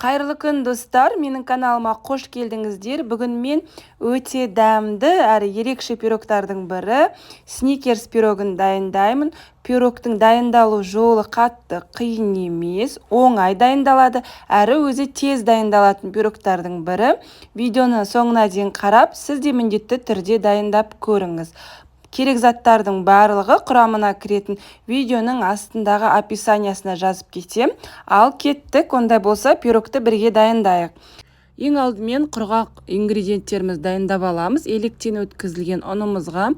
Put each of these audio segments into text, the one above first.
Қайырлы күн, достар! Менің каналыма қош келдіңіздер. Бүгін мен өте дәмді әрі ерекше пирогтардың бірі сникерс пирогын дайындаймын. Пирогтың дайындалу жолы қатты қиын емес, оңай дайындалады, әрі өзі тез дайындалатын пирогтардың бірі. Видеоны соңына дейін қарап, сіз де міндетті түрде дайындап көріңіз. Керек заттардың барлығы құрамына кіретін видеоның астындағы описаниясына жазып кетем. Ал кеттік, ондай болса пирогты бірге дайындайық. Ең алдымен құрғақ ингредиенттерімізді дайындап аламыз. Електен өткізілген ұнымызға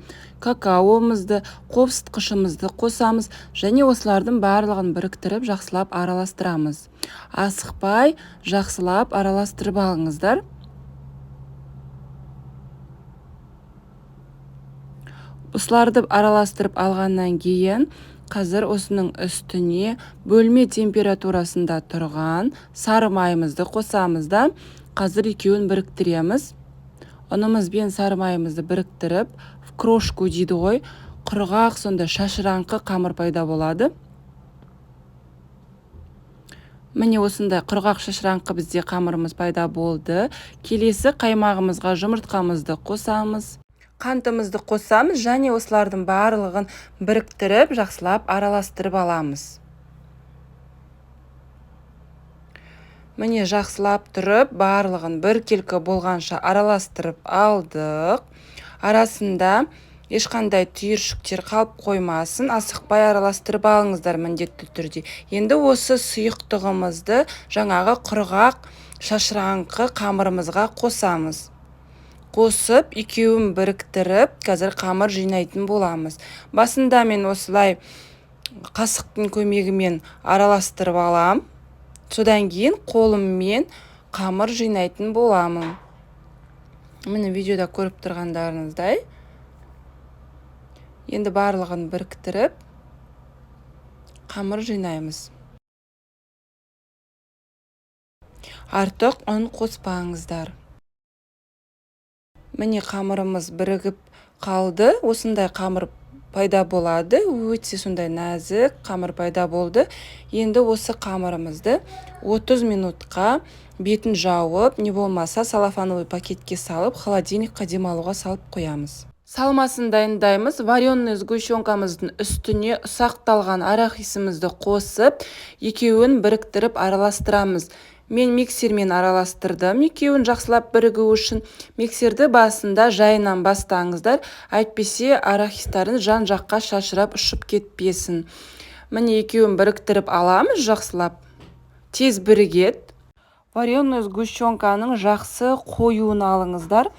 какаомызды, қопсытқышымызды қосамыз және осылардың барлығын біріктіріп жақсылап араластырамыз. Асықпай жақсылап араластырып алыңыздар. Осыларды араластырып алғаннан кейін қазір осының үстіне бөлме температурасында тұрған сары майымызды қосамыз да, қазір екеуін біріктіреміз. Ұнымыз бен сары майымызды біріктіріп, в крошку дейді ғой, құрғақ сондай шашыраңқы қамыр пайда болады. Міне, осындай құрғақ шашыраңқы бізде қамырымыз пайда болды. Келесі қаймағымызға жұмыртқамызды қосамыз. Қантымызды қосамыз және осылардың барлығын біріктіріп жақсылап араластырып аламыз. Міне, жақсылап тұрып барлығын біркелкі болғанша араластырып алдық. Арасында ешқандай түйіршіктер қалып қоймасын, асықпай араластырып алыңыздар міндетті түрде. Енді осы сұйықтығымызды жаңағы құрғақ шашыраңқы қамырымызға қосамыз. Қосып, екеуін біріктіріп, қазір қамыр жинайтын боламыз. Басында мен осылай қасықтың көмегімен араластырып алам. Содан кейін қолыммен қамыр жинайтын боламын. Міне, видеода көріп тұрғандарыңыздай. Енді барлығын біріктіріп қамыр жинаймыз. Артық ұн қоспаңыздар. Міне, қамырымыз бірігіп қалды. Осындай қамыр пайда болады. Өте сондай нәзік қамыр пайда болды. Енді осы қамырымызды 30 минутқа бетін жауып, не болмаса целлофановый пакетке салып, холодильникқа демалуға салып қоямыз. Салмасын дайындаймыз. Вареный сгущенкамыздың үстіне ұсақталған арахисімізді қосып, екеуін біріктіріп араластырамыз. Мен миксермен араластырдым, екеуін жақсылап бірігу үшін. Миксерді басында жайынан бастаңыздар, әйтпесе арахистарыңыз жан-жаққа шашырап ұшып кетпесін. Міне, екеуін біріктіріп аламыз жақсылап. Тез бірігеді. Вареный сгущенканың жақсы қоюын алыңыздар.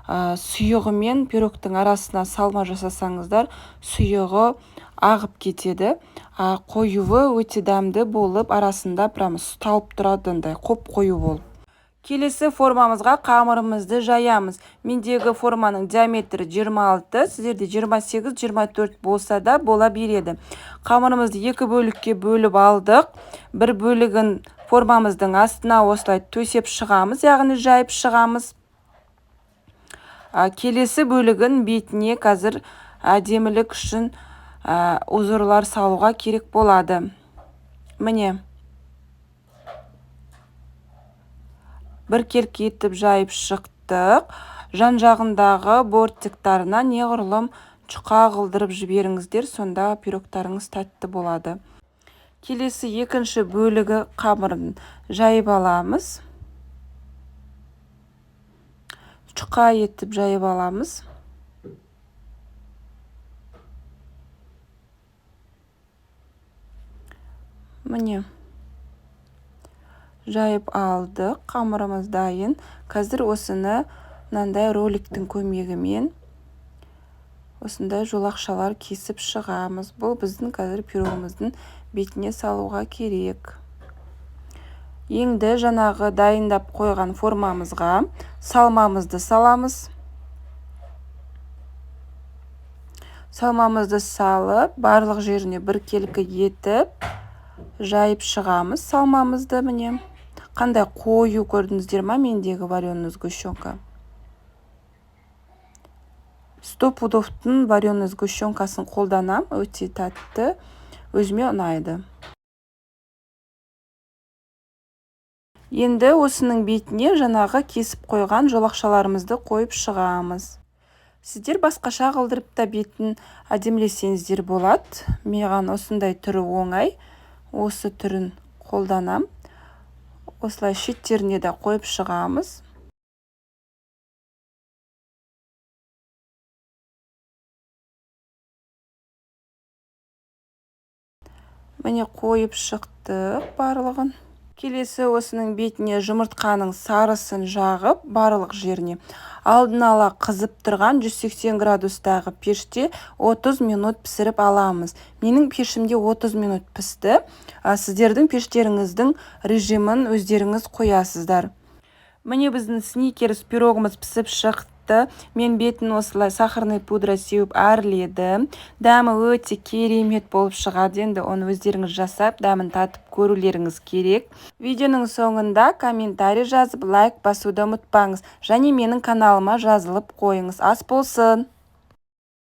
Сұйығымен пирогтың арасына салма жасасаңыздар, сұйығы ағып кетеді. Қоюы өте дәмді болып, арасында прям ұсталып тұрады, андай қоп-қою болып. Келесі формамызға қамырымызды жаямыз. Мендегі форманың диаметрі 26, сіздерде 28, 24 болса да бола береді. Қамырымызды екі бөлікке бөліп алдық. Бір бөлігін формамыздың астына осылай төсеп шығамыз, яғни жайып шығамыз. Келесі бөлігін бетіне қазір әдемілік үшін узорлар салуға керек болады. Міне, біркелкі етіп жайып шықтық. Жан жағындағы бортиктарына неғұрлым жұқа қылдырып жіберіңіздер, сонда пирогтарыңыз тәтті болады. Келесі екінші бөлігі қамырын жайып аламыз. Жұқа етіп жайып аламыз. Міне, жайып алдық, қамырымыз дайын. Қазір осыны мынандай роликтің көмегімен осындай жолақшалар кесіп шығамыз. Бұл біздің қазір пирогымыздың бетіне салуға керек. Енді жаңағы дайындап қойған формамызға салмамызды саламыз. Салмамызды салып, барлық жеріне біркелкі етіп жайып шығамыз салмамызды. Міне, қандай қою көрдіңіздер ма мендегі вареный сгущенка. 100 пудовтың вареный сгущенкасын қолданам, өте тәтті, өзіме ұнайды. Енді осының бетіне жаңағы кесіп қойған жолақшаларымызды қойып шығамыз. Сіздер басқаша қылдырып та бетін әдемілесеңіздер болады. Маған осындай түрі оңай, осы түрін қолданам. Осылай шеттеріне де қойып шығамыз. Міне, қойып шықтық барлығын. Келесі осының бетіне жұмыртқаның сарысын жағып, барлық жеріне. Алдын ала қызып тұрған 180 градустағы пеште 30 минут пісіріп аламыз. Менің пешімде 30 минут пісті. Сіздердің пештеріңіздің режимін өздеріңіз қоясыздар. Міне, біздің сникерс пирогымыз пісіп шықты. Мен бетін осылай сахарный пудра сеуіп әрледім. Дәмі өте керемет болып шығады. Енді оны өздеріңіз жасап, дәмін татып көрулеріңіз керек. Видеоның соңында комментарий жазып, лайк басуды ұмытпаңыз. Және менің каналыма жазылып қойыңыз. Ас болсын!